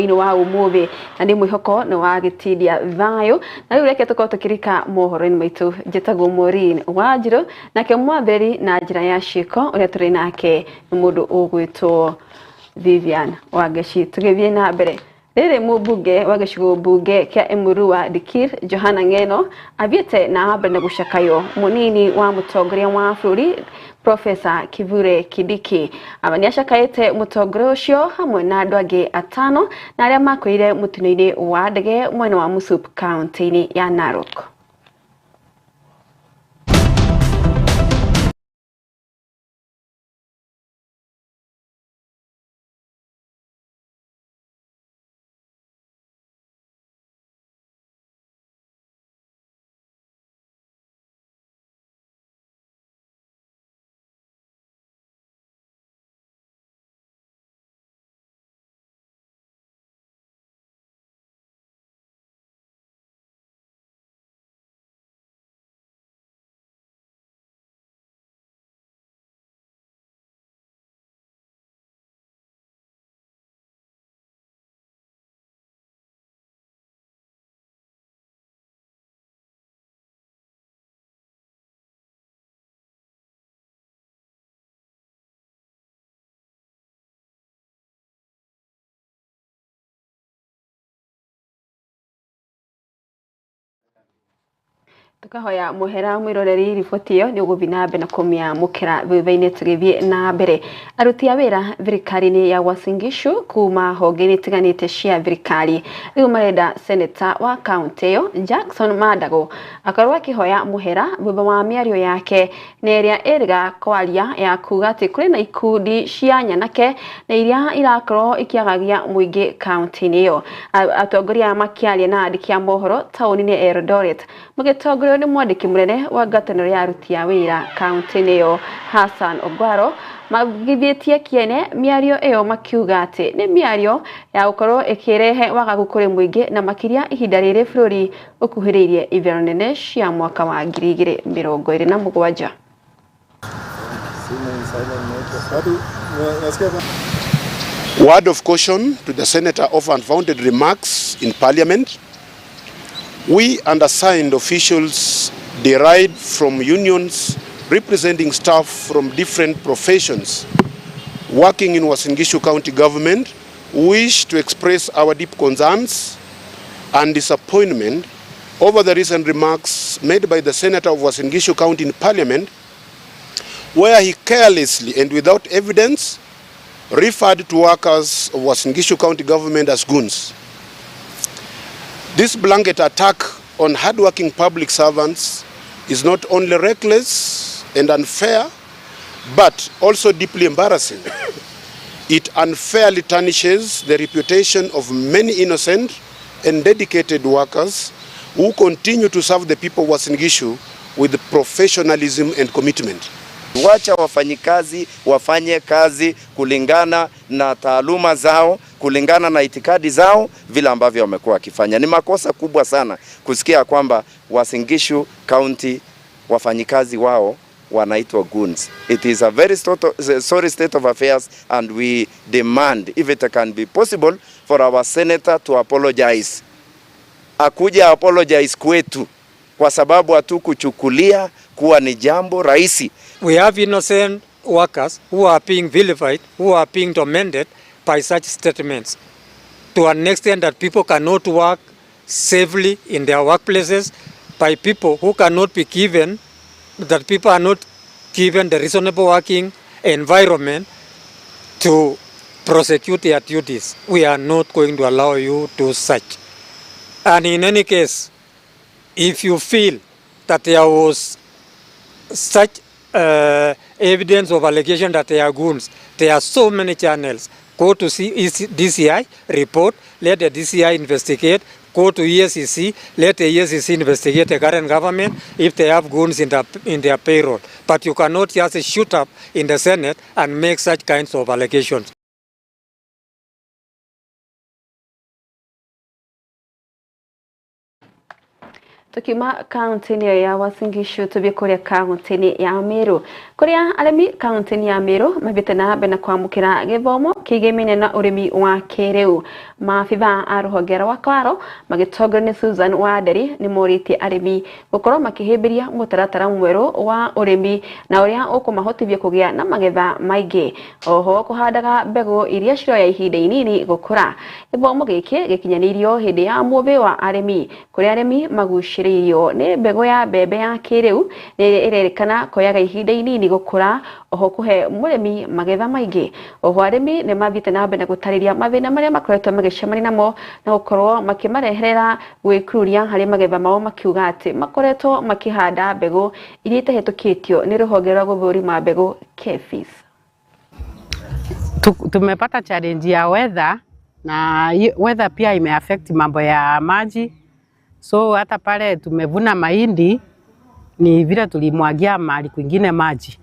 Wa umuthi na nĩ mwĩhoko nĩ wa gĩtindia thayũ na rĩu reke tũkorwo tũkĩrika mohoro-inĩ maitũ. Njĩtagwo Maureen Wanjirũ, nake mwathĩri na njĩra ya ciĩko ũrĩa tũrĩ nake nĩ mũndũ ũgwĩtwo Vivian Wangeci. Tũgĩthiĩ na mbere, rĩrĩ mũmbunge wa gĩcigo mbunge kĩa Emurua Dikir Johana Ng'eno athiĩte na mbere na gũcakaywo mũnini wa mũtongoria wa bũrũri Profesa Kithure Kindiki. Aba nĩ acakaĩte mũtongoria ũcio hamwe na andũ angĩ atano na arĩa makuire mũtino-inĩ wa ndege mwena wa Musup kaunti-inĩ ya Narok. Tukahoya muhera mwiroreri, riboti iyo ni ũgũthiĩ na mbere na kũmĩamũkĩra thutha-inĩ. Tũgĩthiĩ na mbere, aruti a wĩra thirikari-inĩ ya Uasin Gishu kuma honge-inĩ itiganĩte cia thirikari rĩu marenda seneta wa kaunti ĩyo Jackson Mandago akorwo akĩhoya mũhera thutha wa mĩario yake na ĩrĩa ĩrĩga kwaria ya kuga atĩ kũrĩ na ikundi cia nyanake na iria irakorwo ikĩagagia mũingĩ kaunti-inĩ ĩyo. Atongoria aya makĩaria na andĩki a mohoro taũni-inĩ ya Eldoret magĩtongorio nĩ mwandĩki mũnene wa ngwatanĩro ya aruti a wĩra kaunti-inĩ ĩyo Hassan Ogwaro, magithĩtie kĩene mĩario ĩyo makiuga atĩ nĩ mĩario ya gũkorwo ĩkĩrehe wagagu kũrĩ mũingĩ na makĩria ihinda rĩrĩ bũrũri ũkuhĩrĩirie ithurano nene cia mwaka wa 2027. Word of caution to the senator of unfounded remarks in parliament. We undersigned officials derived from unions representing staff from different professions working in Uasin Gishu County government wish to express our deep concerns and disappointment over the recent remarks made by the senator of Uasin Gishu County in parliament, where he carelessly and without evidence referred to workers of Uasin Gishu County government as goons. This blanket attack on hardworking public servants is not only reckless and unfair, but also deeply embarrassing. It unfairly tarnishes the reputation of many innocent and dedicated workers who continue to serve the people of Uasin Gishu with professionalism and commitment. Wacha wafanyikazi wafanye kazi kulingana na taaluma zao, kulingana na itikadi zao, vile ambavyo wamekuwa wakifanya. Ni makosa kubwa sana kusikia kwamba Uasin Gishu County wafanyikazi wao wanaitwa goons. It is a very sorry state of affairs, and we demand, if it can be possible, for our senator to apologize. Akuja apologize kwetu kwa sababu hatukuchukulia kuwa ni jambo rahisi. We have innocent workers who are being vilified, who are being tormented by such statements to an extent that people cannot work safely in their workplaces, by people who cannot be given, that people are not given the reasonable working environment to prosecute their duties. We are not going to allow you to such. And in any case, if you feel that there was such evidence of allegation that they are goons, there are so many channels. Go to DCI, report, let the DCI investigate. Go to EACC, let the EACC investigate the current government if they have goons in their payroll. But you cannot just shoot up in the Senate and make such kinds of allegations. Tukiuma kaunti-inĩ ya Uasin Gishu, tũthiĩ kũrĩa kaunti-inĩ ya Meru, kũrĩa arĩmi kaunti-inĩ ya Meru mathiĩte na mbere na kwamũkĩra gĩthomo kĩgĩmĩne na ũrĩmi wa kĩrĩu. Maabitha a rũhonge rwa KALRO magĩtongorio nĩ Susan Wanderi nĩ morĩtie arĩmi gũkorwo makĩhĩmbĩria mũtaratara mwerũ wa ũrĩmi na ũrĩa ũkũmahotithia kũgĩa na magetha maingĩ, oho kũhandaga mbegũ iria ciroya ihinda inini gũkũra. Gĩthomo gĩkĩ gĩkinyanĩirio hĩndĩ ya mũthĩ wa arĩmi, kũrĩa arĩmi magucĩrĩirio nĩ mbegũ ya mbembe ya kĩrĩu nĩ ĩrerĩkana kuoyaga ihinda inini gũkũra, oho kũhe mũrĩmi magetha maingĩ. Oho arĩmi nĩ mathiĩte na mbere na gũtarĩria mathĩna marĩa makoretwo magĩcemania namo na gũkorwo makĩmareherera gwĩkururia harĩ magetha mao, makiuga atĩ makoretwo makĩhanda mbegũ iria itahĩtũkĩtio nĩ rũhonge rwa gũthũrima mbegũ KEPHIS. Tumepata challenge ya weather, na weather pia imeaffect mambo ya maji, so hata pale tumevuna mahindi ni vile tulimwagia mahali kwingine maji,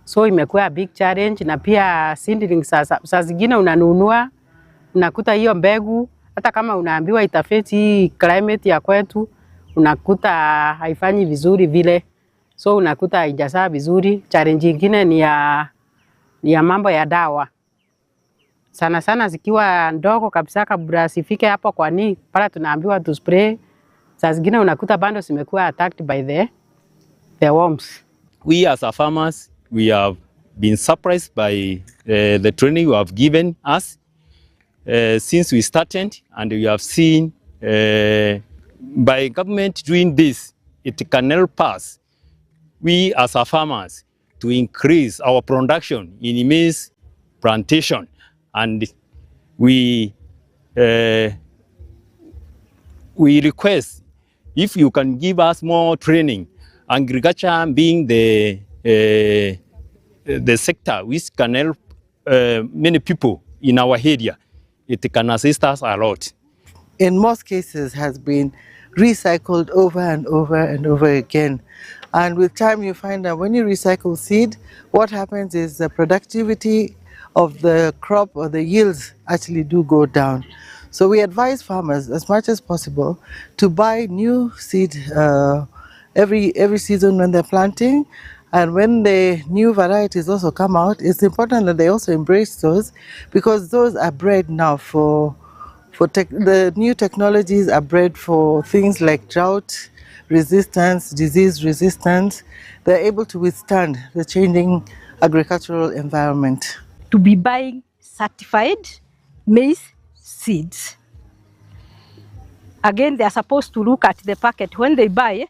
so imekuwa big challenge. Na pia seedling, sasa saa zingine unanunua, unakuta hiyo mbegu, hata kama unaambiwa itafit hii climate ya kwetu, unakuta haifanyi vizuri vile, so unakuta haijazaa vizuri. Challenge ingine ni ya mambo ya dawa, sana sana zikiwa ndogo kabisa, kabla zifike hapo, kwani pale tunaambiwa tu spray, saa zingine unakuta bado zimekuwa attacked by the worms. We as a farmers, we have been surprised by the training you have given us since we started, and we have seen by government doing this, it can help us, we as a farmers, to increase our production in maize plantation, and we request if you can give us more training, agriculture being the sector which can help many people in our area, it can assist us a lot. In most cases has been recycled over and over and over again. And with time, you find that when you recycle seed, what happens is the productivity of the crop or the yields actually do go down. So we advise farmers as much as possible to buy new seed every season when they're planting. And when the new varieties also come out, it's important that they also embrace those, because those are bred now for tech, the new technologies are bred for things like drought resistance, disease resistance. They're able to withstand the changing agricultural environment. To be buying certified maize seeds. Again, they are supposed to look at the packet. When they buy,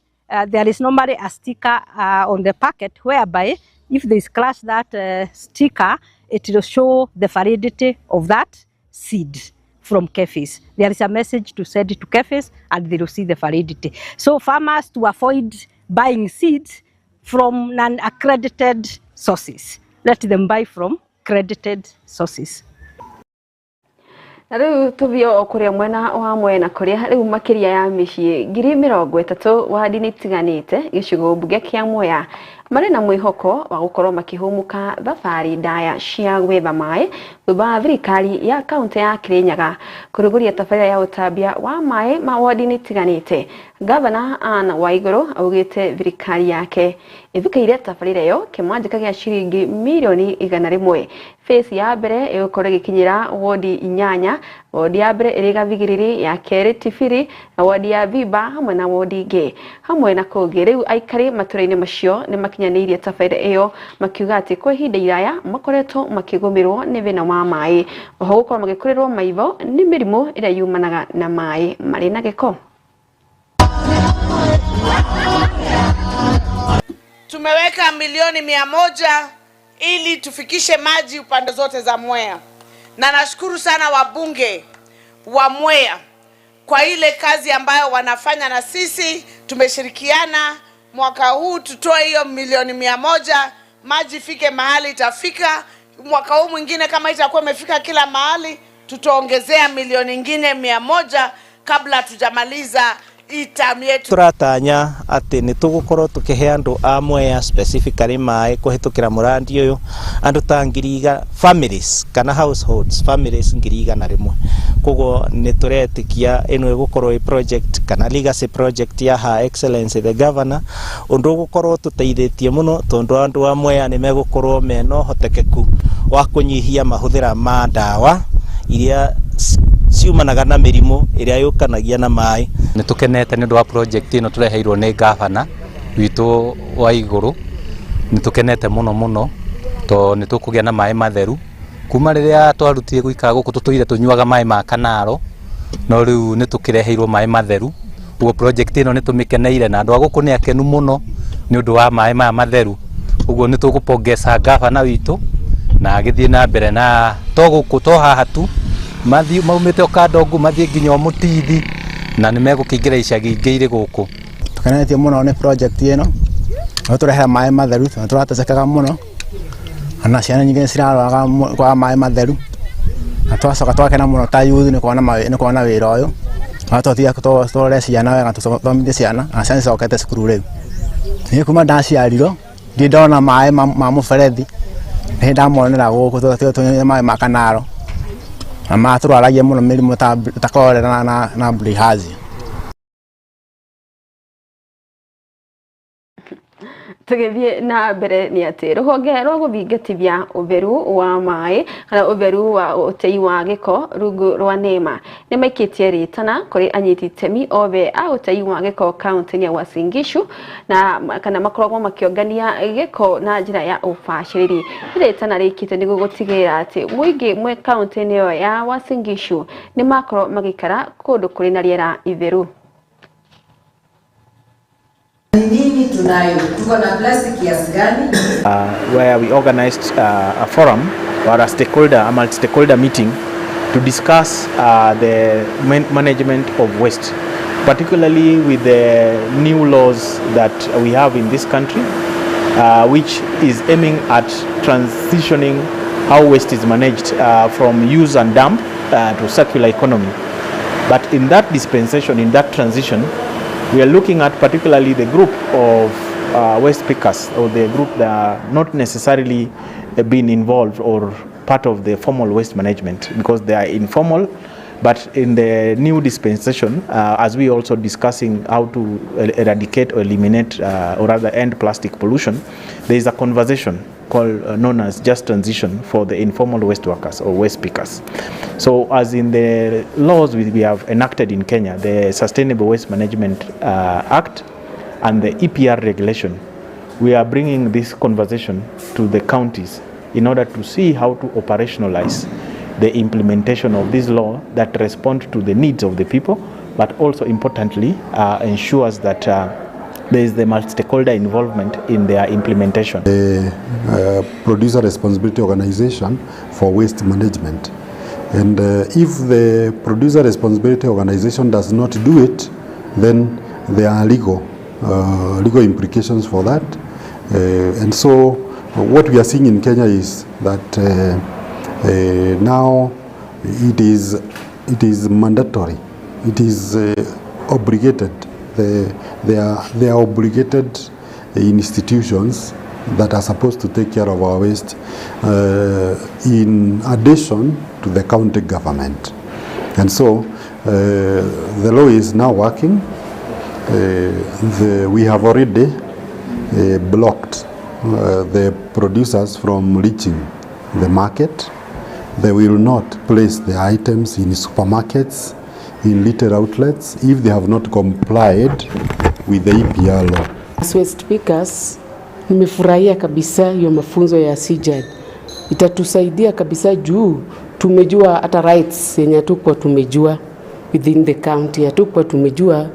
there is normally a sticker on the packet whereby if they scratch that sticker, it will show the validity of that seed from KEPHIS. There is a message to send to KEPHIS and they will see the validity. So farmers to avoid buying seeds from non-accredited sources. Let them buy from credited sources. Na rĩu tũthiĩ o kũrĩa mwena wa Mwena, kũrĩa rĩu makĩria ya mĩciĩ 30,000 wadi-inĩ itiganĩte gĩcigo mbunge kĩa Mwea marĩ na mwĩhoko wa gũkorwo makĩhũmũka thabarĩ ndaya cia gwetha maĩ, thutha wa thirikari ya kaunti ya Kirinyaga kũrugũria tabarĩra ya ũtambia wa maĩ ma wodi-inĩ itiganĩte. Gavana Anne Waiguru augĩte thirikari yake ĩthukĩire tabarĩra ĩyo kĩmanjĩka gĩa ciringi mirioni 100. Phase ya mbere ĩgũkorwo ĩgĩkinyĩra wodi inyanya, wodi ya mbere ĩrĩ Gathigiriri, ya kerĩ Tibiri na wodi ya Thimba hamwe na wodi ingĩ hamwe na kũngĩ. Rĩu aikari matũra-inĩ macio nĩ makinyanĩirie tabarĩra ĩyo, makiuga atĩ kwa ihinda iraya makoretwo makĩgũmĩrwo nĩ thĩna wa maĩ, oho gũkorwo magĩkũrĩrwo maitho nĩ mĩrimũ ĩrĩa yumanaga na maĩ marĩ na gĩko. Tumeweka milioni 100 ili tufikishe maji upande zote za Mwea, na nashukuru sana wabunge wa Mwea kwa ile kazi ambayo wanafanya na sisi tumeshirikiana. Mwaka huu tutoe hiyo milioni 100, maji ifike mahali itafika. Mwaka huu mwingine kama itakuwa imefika kila mahali, tutaongezea milioni ingine 100 kabla hatujamaliza. Hii term yetu. Turatanya ati ni tugukorwo tukihe andu a Mwea specifically maĩ kuhitukira murandi uyu andu ta 100,000 families kana households families 100,000. Koguo ni turetikia ino igukorwo i project kana legacy project ya Her Excellency the Governor, undu ugukorwo tuteithitie muno tondu andu a Mwea ni megukorwo mena uhotekeku wa kunyihia mahuthira ma ndawa iria ciumanaga na mĩrimũ ĩrĩa yũkanagia na maĩ. Nĩ tũkenete nĩ ũndũ wa project ĩno tũreheirwo nĩ gavana witũ wa igũrũ. Nĩ tũkenete mũno mũno tondũ nĩ tũkũgĩa na maĩ matheru. Kuma rĩrĩa twarutire gũikara gũkũ tũtũire tũnyuaga maĩ ma kanaro, no rĩu nĩ tũkĩreheirwo maĩ matheru. Ũguo project ĩno nĩ tũmĩkeneire na andũ a gũkũ nĩ akenu mũno nĩ ũndũ wa maĩ maya matheru. Ũguo nĩ tũgũpongeza gavana witũ na agĩthiĩ na mbere na to gũkũ to haha tu mathi maumĩte Okandongu mathiĩ nginya Mũtithi na nĩ megũkĩingĩra icagi ingĩ irĩ gũkũ. Tũkenetio mũno nĩ project ĩno, no tũrehe maĩ matheru tondũ tũratesekaga mũno na ciana nyingĩ cirarwara kwaga maĩ matheru, na twacoka twakena mũno ta youth nĩ kuona wĩra ũyũ na twathiĩ tũrore ciana wega tũthomithie ciana na ciana cicokete cukuru rĩu. Niĩ kuma ndaciarirwo ndirĩ ndona maĩ ma mũberethi, nĩ ndamonera gũkũ tũnyuĩte maĩ ma kanaro na matũrwaragia mũno mĩrimũ ta cholera na bilharzia. Tũgĩthiĩ na mbere nĩ atĩ rũhonge rwa gũthingatithia ũtheru wa maĩ kana ũtheru wa ũtei wa gĩko rungu rwa NEMA nĩ maikĩtie rĩtana kũrĩ anyiti itemi othe a ũtei wa gĩko kaunti-inĩ ya Uasin Gishu na kana makoragwo makĩongania gĩko na njĩra ya ũbacĩrĩri. Rĩtana rĩikĩtio nĩguo gũtigĩrĩra atĩ mũingĩ mwe kaunti-inĩ ĩyo ya Uasin Gishu nĩ makorwo magĩikara kũndũ kũrĩ na rĩera itheru. Nini tunayo? Tuko na plastic kiasi gani? Where we organized a forum or a multi-stakeholder meeting to discuss the management of waste, particularly with the new laws that we have in this country, which is aiming at transitioning how waste is managed from use and dump to circular economy. But in that dispensation, in that transition, we are looking at particularly the group of waste pickers, or the group that are not necessarily been involved or part of the formal waste management, because they are informal. But in the new dispensation, as we also discussing how to eradicate or eliminate or rather end plastic pollution, there is a conversation called known as just transition for the informal waste workers or waste pickers. So as in the laws we have enacted in Kenya, the Sustainable Waste Management Act and the EPR regulation, we are bringing this conversation to the counties in order to see how to operationalize the implementation of this law that respond to the needs of the people, but also importantly ensures that there is the multi-stakeholder involvement in their implementation. The Producer Responsibility Organization for Waste Management. And if the Producer Responsibility Organization does not do it, then there are legal implications for that. And so what we are seeing in Kenya is that now it is mandatory, it is obligated. They are obligated institutions that are supposed to take care of our waste, in addition to the county government. And so the law is now working. We have already blocked the producers from reaching the market. They will not place the items in supermarkets, in retail outlets, if they have not complied with the EPR law. As waste pickers, nimefurahia kabisa hiyo mafunzo ya CJAD. Itatusaidia kabisa juu tumejua hata rights yenye hatukuwa tumejua within the county, hatukuwa tumejua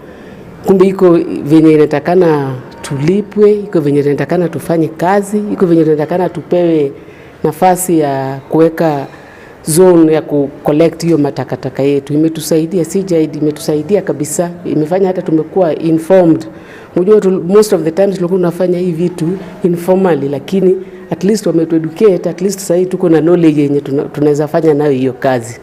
kumbe iko venye inatakana tulipwe, iko venye inatakana tufanye kazi, iko venye inatakana tupewe nafasi ya kuweka zone ya ku collect hiyo matakataka yetu. Imetusaidia CJAD, imetusaidia kabisa, imefanya hata tumekuwa informed. Unajua most of the times tulikuwa tunafanya hii vitu informally, lakini at least wametueducate, at least sasa tuko na knowledge yenye tunaweza fanya nayo hiyo kazi.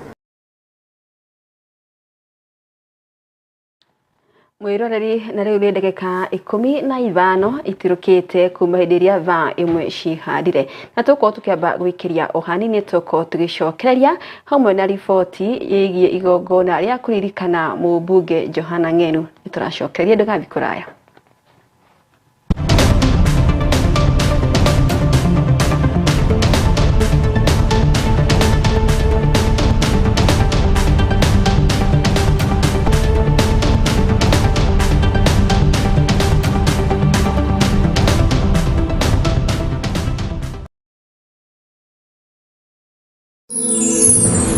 Mwiroreri na riu ni ndagika 15 itirukite kuma hindi iria thaa 1 cihandire na tukorwo tukiamba gwikiria o hanini tukorwo tugicokereria hamwe na riboti igie igongona ria kuririkana mũmbunge Johana Ng'enu. Nituracokereria ndugathi kuraya.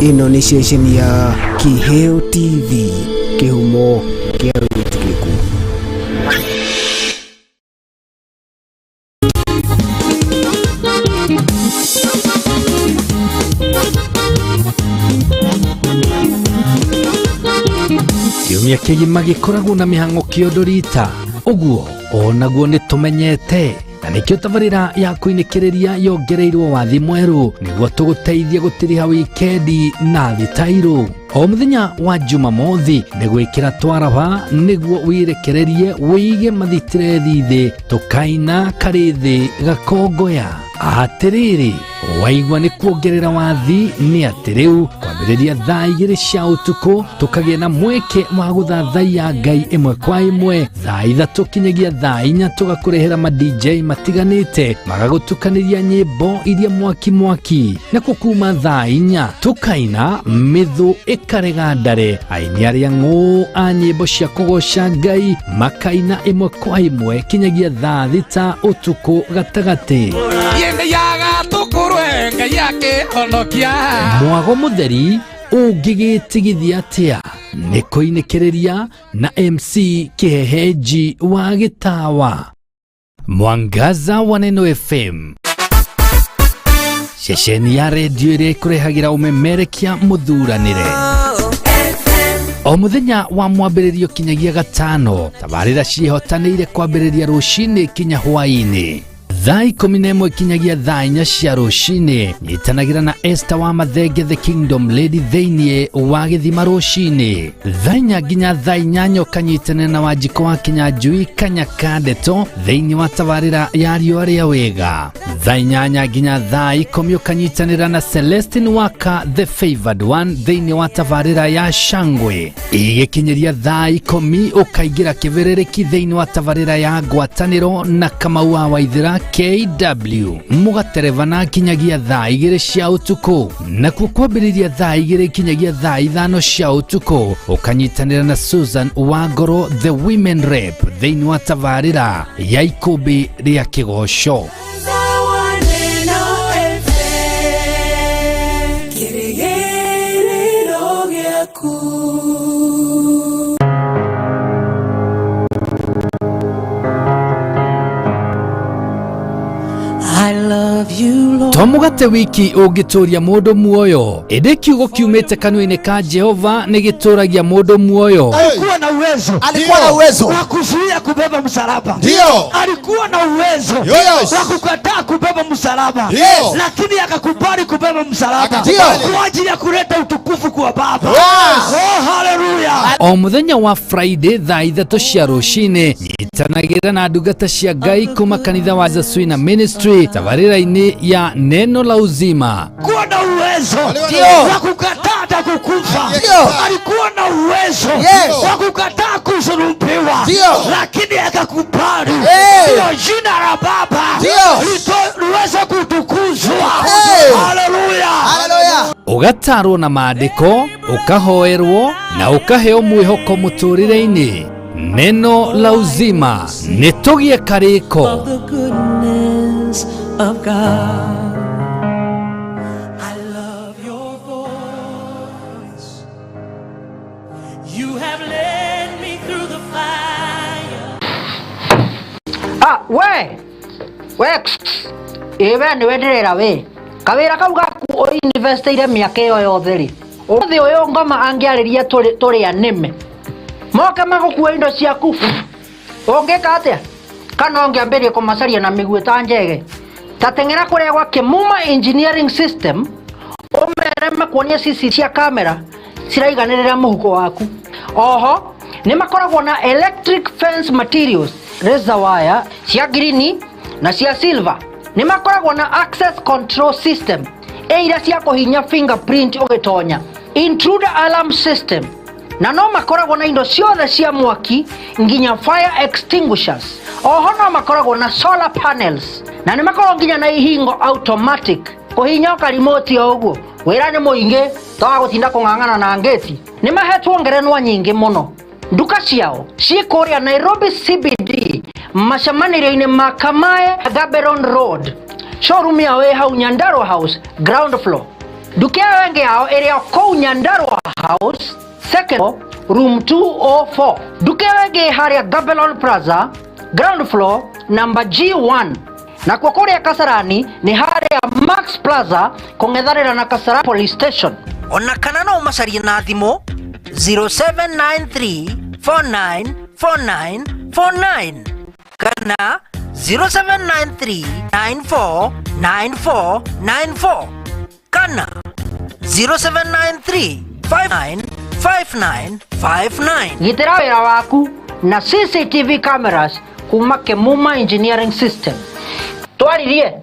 Ĩno nĩ ceceni ya Kiheo TV, kĩhumo kĩa wĩtĩkĩrĩku. Kiumia kĩgima gĩkoragwo na mĩhang'o kĩondo rita ũguo onaguo nĩ tũmenyete na nĩkĩo tabarĩra ya kũinĩkĩrĩria yongereirwo wathi mwerũ nĩguo tũgũteithie gũtiriha wikendi na thitairũ. O mũthenya wa Jumamothi nĩ gwĩkĩra twaraba nĩguo wĩrekererie wĩige mathitirethi thĩ tũkaina karĩ thĩ gakongoya. Atĩrĩrĩ, waigua nĩ kuongerera wathi nĩ atĩ rĩu kwambĩrĩria thaa 2 cia ũtukũ tũkagĩa na mweke wa gũthathaiya Ngai ĩmwe kwa ĩmwe, thaa 3 kinyagia thaa 4 tũgakũrehera ma DJ matiganĩte magagũtukanĩria nyĩmbo iria mwaki mwaki, nakuo kuma thaa 4 tũkaina mĩthũ ĩkarega ndare, aini arĩa ng'ũ a nyĩmbo cia kũgoca Ngai makaina ĩmwe kwa ĩmwe kinyagia thaa 6 ũtukũ gatagatĩ. Mwago mũtheri ũngĩgĩtigithia atĩa nĩ kũinĩkĩrĩria na MC Kĩhehenji wa Gĩtawa. Mwangaza wa Neno FM, ceceni ya redio ĩrĩa ĩkũrehagĩra ũmemerekia mũthuranĩre. O mũthenya wa mwambĩrĩrio kinyagia gatano, tabarĩra ciĩhotanĩire kwambĩrĩria rũcinĩ kinya hwaĩ-inĩ. Thaa 11 kinyagia thaa 4 cia rũcinĩ nyitanagĩra na Esther wa Mathenge the Kingdom Lady thĩinĩ wa gĩthima rũcinĩ. Thaa 4 nginya thaa 8 ũkanyitanĩra na Wanjikũ wa Kinyanjui Kanyaka Ndeto thĩinĩ wa tabarĩra ya riũa rĩa wega. Thaa 8 nginya thaa 10 ũkanyitanĩra na Celestine Waka the Favored One thĩinĩ wa tabarĩra ya Shangwe. Igĩkinyĩria thaa 10 ũkaingĩra kĩbĩrĩrĩki thĩinĩ wa tabarĩra ya ngwatanĩro na Kamau wa Waithĩra KW mũgaterevana kinyagia thaa 2 cia ũtukũ, nakuo kwambĩrĩria thaa 2 kinyagia thaa 5 cia ũtukũ ũkanyitanĩra na Susan Wangoro the Women Rep thĩinĩ wa tabarĩra ya ikũmbĩ rĩa kĩgoco. To mũgate wiki ũngĩtũria mũndũ muoyo, ĩndĩ kiugo kiumĩte kanua-inĩ ka Jehova nĩ gĩtũragia mũndũ muoyo. Alikuwa na uwezo, alikuwa na uwezo wa kuzuia kubeba msalaba. Ndio. Alikuwa na uwezo wa kukataa kubeba msalaba. Yes. Lakini akakubali kubeba msalaba kwa ajili ya kuleta utukufu kwa Baba. Yes. Oh, hallelujah. O mũthenya wa Friday thaa 3 cia rũcinĩ nyitanagĩra na ndungata cia Ngai kuma kanitha wa Zasuina Ministry tabarĩra-inĩ ya Neno la Uzima. Alikuwa na uwezo wa kukataa na kukufa. Alikuwa na uwezo wa kukataa kusulubiwa, lakini akakubali ndio jina la Baba liweze kutukuzwa. Hallelujah. Hallelujah. Ũgatarwo na maandĩko, ũkahoerwo na ũkaheo mwĩhoko mũtũrĩre-inĩ. Neno la Uzima nĩ tũgĩe karĩko. The goodness of God. I love your voice. You have led me through the fire. Ah, we. We. Ewe ni wenderera we. Kawira kau gaku o-investeire mĩaka ĩyo yothe rĩ. Ũmũthĩ ũyũ ngoma angĩarĩria tũrĩ anĩme. Moka magũkua indo ciaku. Ũngĩka atĩa? Kana ũngĩambĩrĩria kũmacaria na mĩguĩ ta njege. Ta teng'era kũrĩa gwa Kĩmuma Engineering System ũmere makuonie CC cia kamera ciraiganĩrĩra mũhuko waku. Oho Nĩ makoragwo na electric fence materials, razor wire cia green na cia silver. Nĩ makoragwo na access control system, ĩira cia kũhinya fingerprint ũgĩtonya, intruder alarm system, na no makoragwo na indo ciothe cia mwaki nginya fire extinguishers. Oho no makoragwo na solar panels na nĩ makoragwo nginya na ihingo automatic, kũhinya karimoti o ũguo wĩra nĩ mũingĩ toga gũtinda kũng'ang'ana na ngĩti. Nĩ mahetwo ngerenwa nyingĩ mũno. Nduka ciao ciĩ kũrĩa Nairobi CBD macemanĩrio-inĩ ma Kamae Gaberon Road. Showroom yao ĩ hau Nyandarua House ground floor. Nduka ĩyo ĩngĩ yao ĩrĩ o kũu Nyandarua House second floor, room 204. Nduka ĩyo ĩngĩ harĩa Gamelon Plaza ground floor number G1. Nakuo kũrĩa Kasarani nĩ harĩa Max Plaza kũng'ethanĩra na Kasarani Police Station. Ona kana no ũmacarie na thimũ 0793 4949 49 kana 0793 9494 94 kana 0793 5959 59. Gitĩra wĩra waku na CCTV cameras kuma Kemuma Engineering System. Twaririe.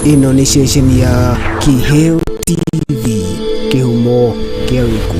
Ĩno nĩ ceceni ya Kiheo TV, kĩhumo kĩa wĩku.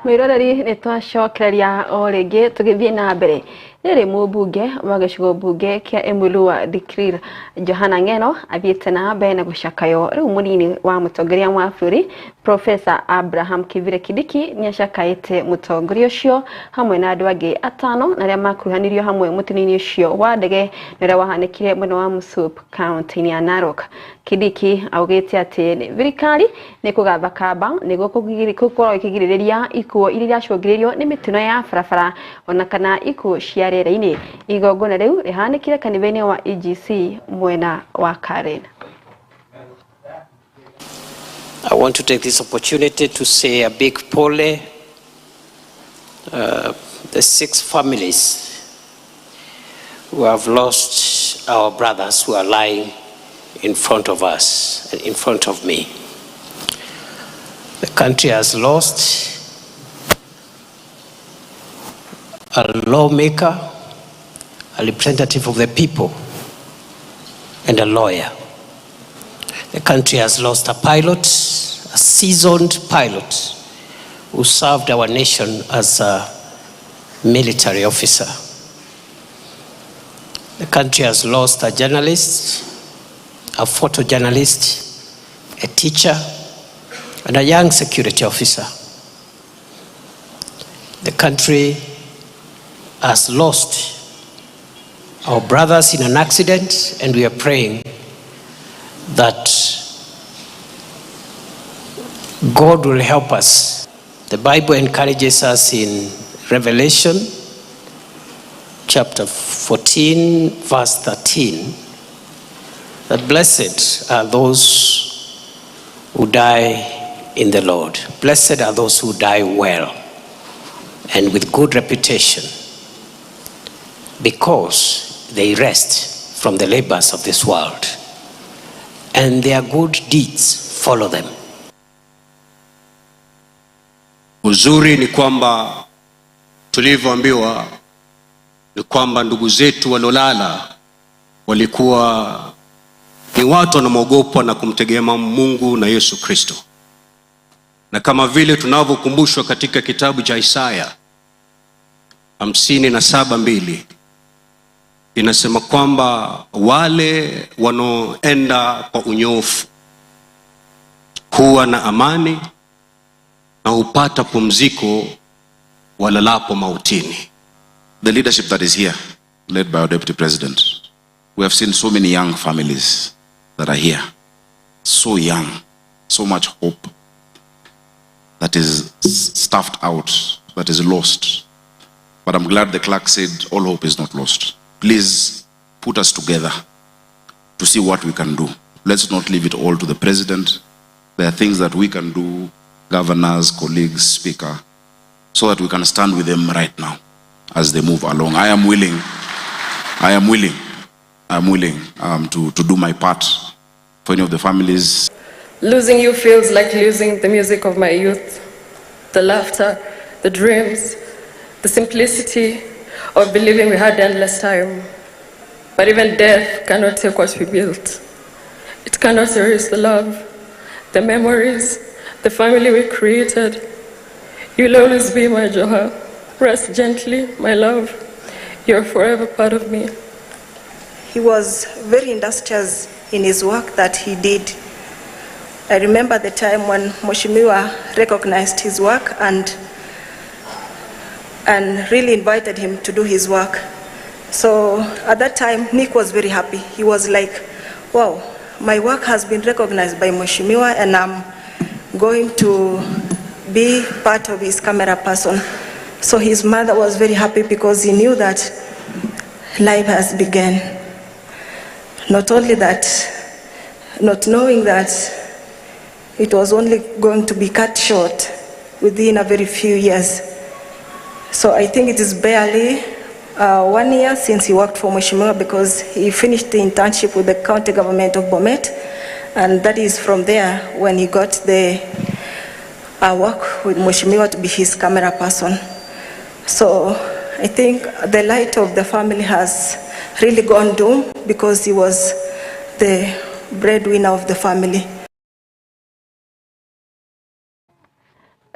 Mwiroreri nĩ twacokereria o rĩngĩ tũgĩthiĩ na mbere. Rĩrĩ mũmbunge wa gĩcigo mbunge kĩa Emurua Dikirr Johana Ng'eno athiĩte na mbere na gũcakayo. Rĩu mũnini wa mũtongoria wa bũrũri Professor Abraham Kithure Kindiki nĩacakaĩte mũtongoria ũcio hamwe na andũ angĩ atano na arĩa makuruhanirio hamwe mũtino-inĩ ũcio wa ndege na ũrĩa wahanĩkire mwena wa Msup kaunti-inĩ ya Narok. Kindiki augĩte atĩ thirikari nĩ kũgatha kamba nĩguo gũkorwo ĩkĩgirĩrĩria ikuũ iria iracũngĩrĩrio nĩ mĩtino ya barabara ona kana ikuũ cia rĩera-inĩ. Igongona rĩu rĩhanĩkire kanitha-inĩ wa EGC mwena wa Karen. I want to take this opportunity to say a big pole the 6 families who have lost our brothers who are lying in front of us, in front of me. The country has lost a lawmaker, a representative of the people, and a lawyer. The country has lost a pilot, a seasoned pilot who served our nation as a military officer. The country has lost a journalist, a photojournalist, a teacher, and a young security officer. The country has lost our brothers in an accident, and we are praying that God will help us. The Bible encourages us in Revelation chapter 14, verse 13, that blessed are those who die in the Lord. Blessed are those who die well and with good reputation, because they rest from the labors of this world, and their good deeds follow them. Uzuri ni kwamba tulivyoambiwa ni kwamba ndugu zetu walolala walikuwa ni watu wanaogopa na kumtegemea Mungu na Yesu Kristo. Na kama vile tunavyokumbushwa katika kitabu cha Isaya 57:2 inasema kwamba wale wanaoenda kwa unyofu huwa na amani na hupata pumziko walalapo mautini. The leadership that is here, led by our Deputy President, we have seen so many young families that are here, so young, so much hope that is stuffed out, that is lost. But I'm glad the clerk said all hope is not lost. Please put us together to see what we can do. Let's not leave it all to the president. There are things that we can do, governors, colleagues, speaker, so that we can stand with them right now as they move along. I am willing, I am willing, I am willing to do my part for any of the families. Losing you feels like losing the music of my youth, the laughter, the dreams, the simplicity of believing we had endless time. But even death cannot take what we built. It cannot erase the love, the memories, the family we created. You'll always be my Joha. Rest gently, my love. You're forever part of me. He was very industrious in his work that he did. I remember the time when Mheshimiwa recognized his work and really invited him to do his work. So at that time, Nick was very happy. He was like, "Wow, my work has been recognized by Mheshimiwa and I'm going to be part of his camera person." So his mother was very happy because he knew that life has begun. Not only that, not knowing that it was only going to be cut short within a very few years. So I think it is barely 1 year since he worked for Mheshimiwa because he finished the internship with the county government of Bomet, and that is from there when he got the work with Mheshimiwa to be his camera person. So I think the light of the family has really gone down because he was the breadwinner of the family.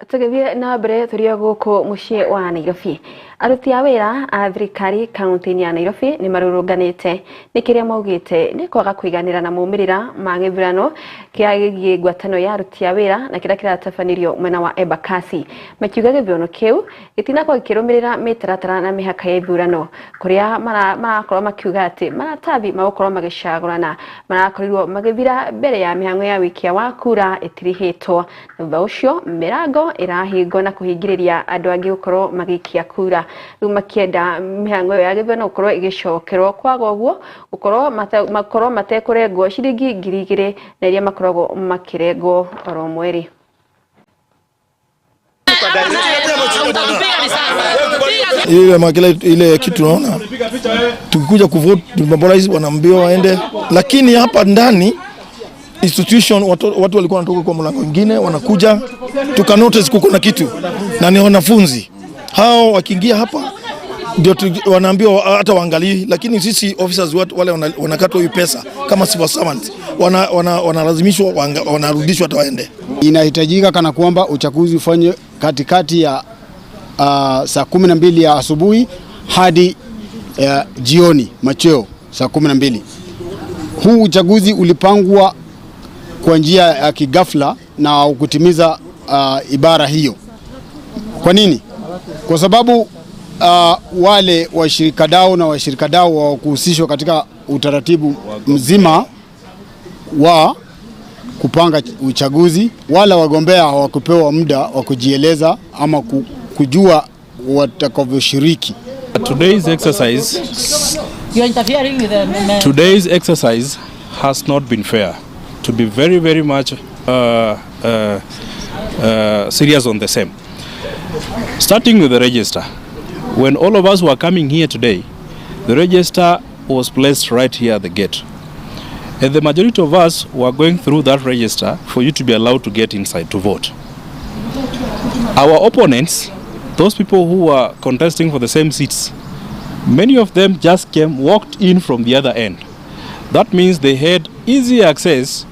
Tũgĩthiĩ na mbere tũrĩ o gũkũ mũciĩ wa Nairobi, aruti a wĩra a thirikari kaunti-inĩ ya Nairobi nĩ marũrũnganĩte nĩ kĩrĩa maugĩte nĩ kwaga kũiganĩra na maumĩrĩra ma gĩthurano kĩa gĩgiĩ ngwatanĩro ya aruti a wĩra na kĩrĩa kĩratabanirio mwena wa Embakasi, makiuga gĩthurano kĩu gĩtinakorwo gĩkĩrũmĩrĩra mĩtaratara na mĩhaka ya ithurano kũrĩa marakorwo makiuga atĩ maratathi ma gũkorwo magĩcagũrana marakorirwo magĩthira mbere ya mĩhang'o ya wĩikia wa kura ĩtirihĩtwo, na thutha ũcio mĩrango ĩrahingwo na kũhingĩrĩria andũ angĩ gũkorwo magĩikia kura. Rĩu makĩenda mĩhang'o ĩyo ya gĩthurano gũkorwo ĩgĩcokerwo, kwaga ũguo gũkorwo makorwo matekũrengwo ciringi 2000 na iria makoragwo makĩrengwo oro mweri. Ile makila ile kitu tunaona tukikuja kuvote tumemobilize, wanaambiwa waende, lakini hapa ndani institution watu walikuwa wanatoka kwa mlango mwingine wanakuja, tuka notice kuko na kitu na ni wanafunzi hao wakiingia hapa ndio wanaambiwa hata waangalii, lakini sisi officers watu wale wanakatwa hiyo pesa kama civil servants wanalazimishwa wanarudishwa hata waende. Inahitajika kana kwamba uchaguzi ufanywe katikati ya saa 12 ya asubuhi hadi jioni machweo saa 12. Huu uchaguzi ulipangwa kwa njia ya kighafla na kutimiza ibara hiyo. Kwa nini? Kwa sababu wale washirikadau na washirikadau hawakuhusishwa katika utaratibu mzima wa kupanga uchaguzi, wala wagombea hawakupewa muda wa kujieleza ama kujua watakavyoshiriki. Today's exercise You are interfering with the Today's exercise has not been fair. To be very, very much serious on the same. Starting with the register. When all of us were coming here today, the register was placed right here at the gate. And the majority of us were going through that register for you to be allowed to get inside to vote. Our opponents, those people who were contesting for the same seats, many of them just came, walked in from the other end. That means they had easy access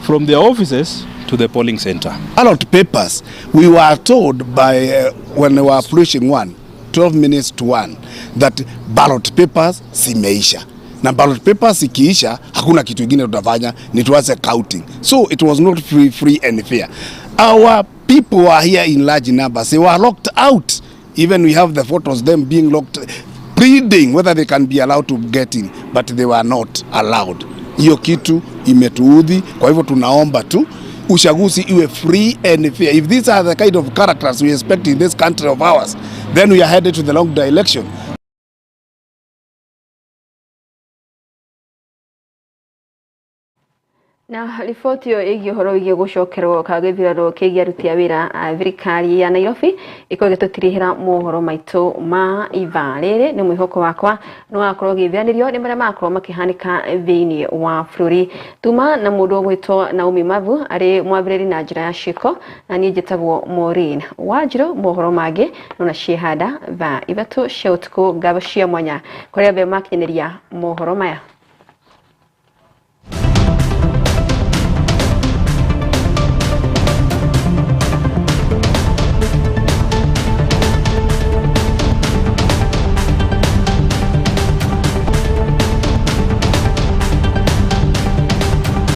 from their offices to the polling center. Ballot papers, we were told by when we were approaching 1, 12 minutes to 1, that ballot papers zimeisha. Na ballot papers ikiisha, hakuna kitu kingine tutafanya, ni tuanze counting. So it was not free and fair. Our people were here in large numbers. They were locked out. Even we have the photos, them being locked, pleading whether they can be allowed to get in, but they were not allowed. Hiyo kitu imetuudhi, kwa hivyo tunaomba tu uchaguzi iwe free and fair. If these are the kind of characters we expect in this country of ours, then we are headed to the wrong direction. Na riboti ĩyo ĩgiĩ ũhoro wĩgiĩ gũcokerwo ka gĩthurano kĩgiĩ aruti a wĩra a thirikari ya Nairobi ĩkorwo ĩgĩtũtirihĩra mohoro maitũ ma ithaa rĩrĩ. Nĩ mwĩhoko wakwa nĩ wakorwo ũgĩthiranĩrio nĩ marĩa makorwo makĩhanĩka thĩinĩ wa bũrũri. Tuma na mũndũ ũgwĩtwo Naomi Mavu arĩ mwambĩrĩri na njĩra ya ciĩko, na niĩ njĩtagwo Maureen Wanjirũ. Mohoro mangĩ nona ciĩhanda thaa 3 cia ũtukũ. Ngatho cia mwanya kũrĩ othe makinyanĩria mohoro maya.